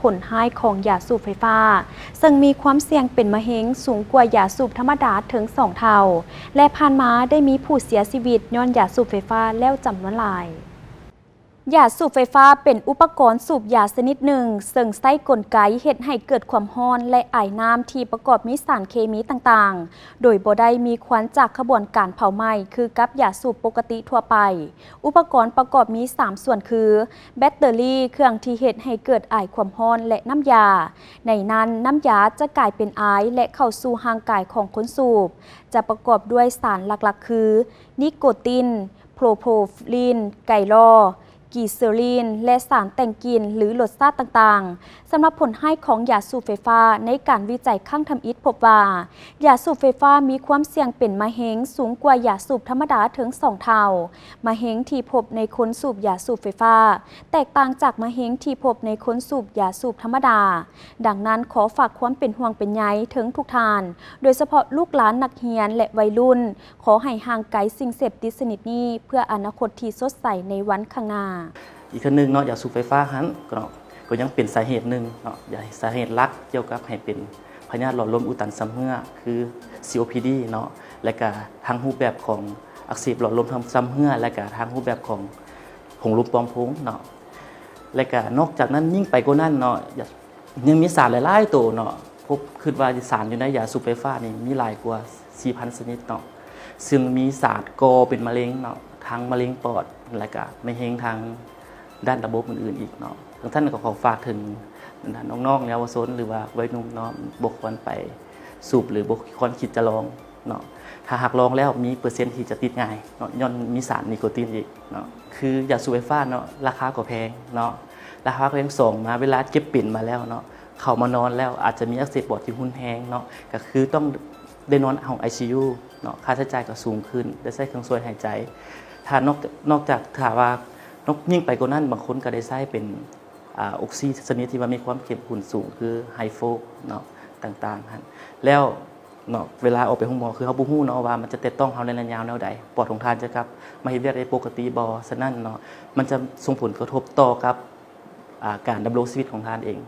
ຜົນຮ້າຍຂອງຢາສູບໄຟຟ້າ ເຊິ່ງມີຄວາມສ່ຽງເປັນມະເຮັງສູງກວ່າຢາສູບທຳມະດາເຖິງສອງເທົ່າ ແລະ ຜ່ານມາໄດ້ມີຜູ້ເສຍຊີວິດຍ້ອນຢາສູບໄຟຟ້າແລ້ວຈຳນວນຫຼາຍ. ຢາສູບໄຟຟ້າເປັນອຸປະກອນສູບຢາຊະນິດໜຶ່ງ ເຊິ່ງໃຊ້ກົນໄກເຮັດໃຫ້ເກີດຄວາມຮ້ອນ ແລະ ອາຍນ້ຳທີ່ປະກອບມີສານເຄມີຕ່າງໆ ໂດຍບໍ່ໄດ້ມີຄວັນຈາກຂະບວນການເຜົາໄໝ້ຄືກັບຢາສູບປົກກະຕິທົ່ວໄປ. ອຸປະກອນປະກອບມີສາມສ່ວນຄື ແບັດເຕີຣີ, ເຄື່ອງທີ່ເຮັດໃຫ້ເກີດອາຍຄວາມຮ້ອນ ແລະ ນ້ຳຢາ. ໃນນັ້ນ, ນ້ຳຢາຈະກາຍເປັນອາຍ ແລະ ເຂົ້າສູ່ຮ່າງກາຍຂອງຄົນສູບ. ຈະປະກອບດ້ວຍສານຫຼັກໆຄື ນິໂກຕິນ, ໂພຣໂພລິນ, ໄກລໍ, ກີເຊີລິນ ແລະ ສານແຕ່ງກິ່ນ ຫຼື ລົດຊາດຕ່າງໆ. ສຳລັບຜົນຮ້າຍຂອງຢາສູບໄຟຟ້າ, ໃນການວິໄຈຄັ້ງທຳອິດພົບວ່າ ຢາສູບໄຟຟ້າມີຄວາມສ່ຽງເປັນມະເຮັງສູງກວ່າຢາສູບທຳມະດາເຖິງສອງເທົ່າ. ມະເຮັງທີ່ພົບໃນຄົນສູບຢາສູບໄຟຟ້າ ແຕກຕ່າງຈາກມະເຮັງທີ່ພົບໃນຄົນສູບຢາສູບທຳມະດາ. ດັ່ງນັ້ນ, ຂໍຝາກຄວາມເປັນຫ່ວງເປັນໃຍເຖິງທຸກທ່ານ, ໂດຍສະເພາະລູກຫຼານນັກຮຽນ ແລະ ໄວລຸ້ນ, ຂໍໃຫ້ຫ່າງໄກສິ່ງເສບຕິດຊະນິດນີ້ ເພື່ອອະນາຄົດທີ່ສົດໃສໃນວັນຂ້າງໜ້າ. ອີກເທື່ອໜຶ່ງເນາະ, ຢາສູບໄຟຟ້າຫັ້ນເນາະ ກໍຍັງເປັນສາເຫດໜຶ່ງເນາະ, ຢາ ສາເຫດຫຼັກກ່ຽວກັບໃຫ້ເປັນພະຍາດຫຼອດລົມອຸດຕັນຊຳເຮື້ອ ຄື ຊີໂອພີດີ ເນາະ ແລະກະທາງຮູບແບບຂອງອັກເສບຫຼອດລົມຊຳເຮື້ອ ແລະກະທາງຮູບແບບຂອງຜົງລົມປອງໂພງເນາະ. ແລະກະນອກຈາກນັ້ນ ຍິ່ງໄປກວ່ານັ້ນເນາະ, ຍັງມີສານຫຼາຍໆໂຕເນາະ, ພົບ ຄິດວ່າສານຢູ່ໃນຢາສູບໄຟຟ້ານີ້ມີຫຼາຍກວ່າສີ່ພັນຊະນິດເນາະ, ເຊິ່ງມີສານກໍ່ເປັນມະເຮັງເນາະ, ທັງມະເຮັງປອດ ແລະກະມະເຮັງທາງດ້ານລະບົບອື່ນໆອີກເນາະ. ດັ່ງນັ້ນກໍຂໍຝາກເຖິງບັນດານ້ອງໆເຍົາວະຊົນ ຫຼືວ່າໄວໜຸ່ມເນາະ, ບໍ່ຄວນໄປສູບ ຫຼືບໍ່ຄວນຄິດຈະລອງເນາະ. ຖ້າຫາກລອງແລ້ວມີເປີເຊັນທີ່ຈະຕິດງ່າຍເນາະ, ຍ້ອນມີສານນິໂກຕິນອີກເນາະ. ຄືຢາສູບໄຟຟ້າເນາະ, ລາຄາກໍແພງເນາະ, ລາຄາກໍແພງ. ສອງມາ ເວລາເຈັບເປັນມາແລ້ວເນາະ, ເຂົ້າມານອນແລ້ວອາດຈະມີອັກເສບປອດທີ່ຮຸນແຮງເນາະ, ກໍຄືຕ້ອງໄດ້ນອນຫ້ອງໄອຊີຢູເນາະ, ຄ່າໃຊ້ຈ່າຍກໍສູງຂຶ້ນ, ໄດ້ໃຊ້ເຄື່ອງຊ່ວຍຫາຍໃຈ. ຖ້ານອກ ນອກຈາກ ຖ້າວ່ານອກ ຍິ່ງໄປກວ່ານັ້ນ, ບາງຄົນກໍໄດ້ໃຊ້ເປັນ ອາ ອົກຊີຊະນິດທີ່ວ່າມີຄວາມເຂັ້ມຂຸ້ນສູງ ຄື High Flow ເນາະ, ຕ່າງໆຫັ້ນ. ແລ້ວເນາະ, ເວລາອອກໄປໂຮງໝໍ ຄືເຮົາບໍ່ຮູ້ເນາະວ່າມັນຈະແຕະຕ້ອງເຮົາໃນໄລຍະຍາວແນວໃດ, ປອດຂອງທ່ານຈະກັບມາເຮັດວຽກໄດ້ປົກກະຕິບໍ່. ສະນັ້ນເນາະ, ມັນຈະສົ່ງຜົນກະທົບຕໍ່ກັບ ອາ ການດຳລົງຊີວິດຂອງທ່ານເອງ.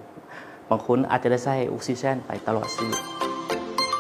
ບາງຄົນອາດຈະໄດ້ໃຊ້ອົກຊີເຈນໄປຕະຫຼອດຊີວິດ.